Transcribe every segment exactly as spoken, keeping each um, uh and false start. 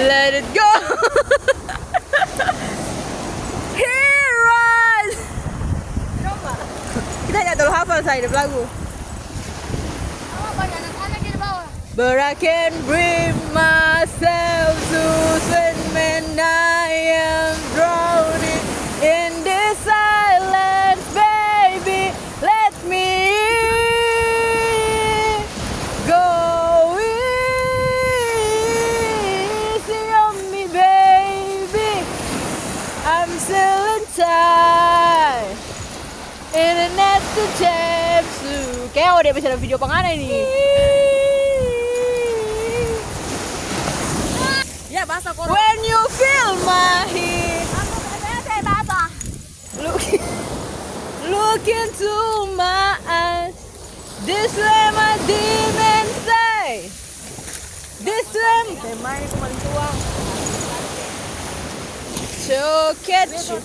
Let it go. Heroes. Kita nyanda talu hafal, say, dep lagu. But I can bring myself to swim when I am drowning in this silence, baby. Let me go easy on me, baby. I'm still in time. In the next chance. Kayak dia bisa video pengana ini. Ya, basah koro. When you feel my heat. Aku bete basah. Look, look into my eyes. This way my demons say. This way. Tema ini paling tua. So catchy.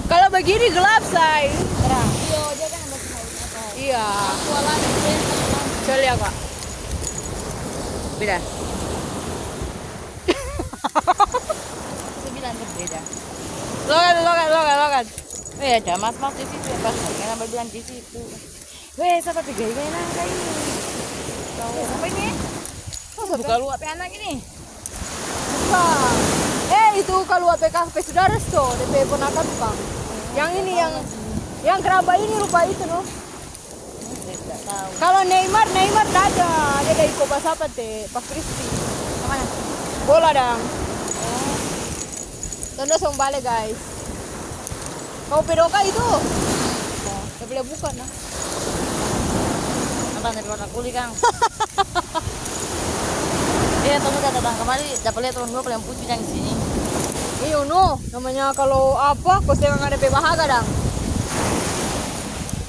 Kalau begini gelap, say. Terang. Iya, dia kan ada. Iya. Aku alami, dia yang alami. Coba lihat, Kak. Beda. Sembilan berbeda. Logan, Logan, Logan, Logan. Oh ya, ada mas-mas di situ ya, pas kenapa bilang di situ. Weh, siapa tiga ini nang kayak ini? Weh, siapa ini? Oh, buka luar pe anak ini. Bukan. Eh, itu kalu apa pe sudara sto, depe ponakan bukan. Yang ini, yang, yang keramba ini rupa itu, no. Kalau Neymar, Neymar dada, dia dari Copa sapa te, Pak Kristi. Kemana? Bola dang. Oh. Tondo song bale, guys. Kau pedoka itu? Oh, tapi dia bukan, nah. Abang dari warna kulit, Kang. Iya, tunggu, datang kamari, dapat lihat orang dua paling putih yang di sini. Iyo, no. Namanya kalau apa, kau seng ada pe bahaga, dang.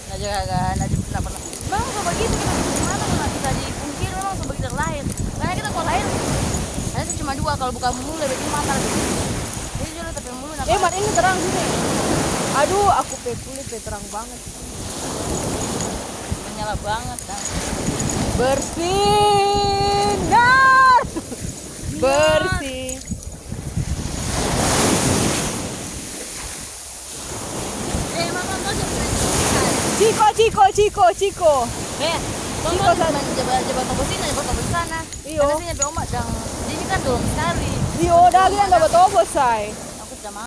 Nah, jaga, nah, jaga, nah, pernah. Memang so bagitu, kita di mana, mana bisa dipungkiri, memang so bagitu lahir. Karena kita kalau lahir, lahir cuma dua, kalau bukan mulu, lebih mata lebih. Jadi, dulu tapi mulu, nah. Eh, Mat, ini terang sini. Aduh, aku pe kulit pe terang banget. Menyala banget, kan? Bersinar. Bersih. Eh, Mama, kau jangan main. Ciko, Ciko, Ciko, Ciko. Eh, Ciko, Mama, sana. Jangan coba, coba toko sini, coba toko di sana. Iyo. Karena sini ada ombak, dang. Jadi kan dorong sekali. Iyo, dah kita nggak batobo, say.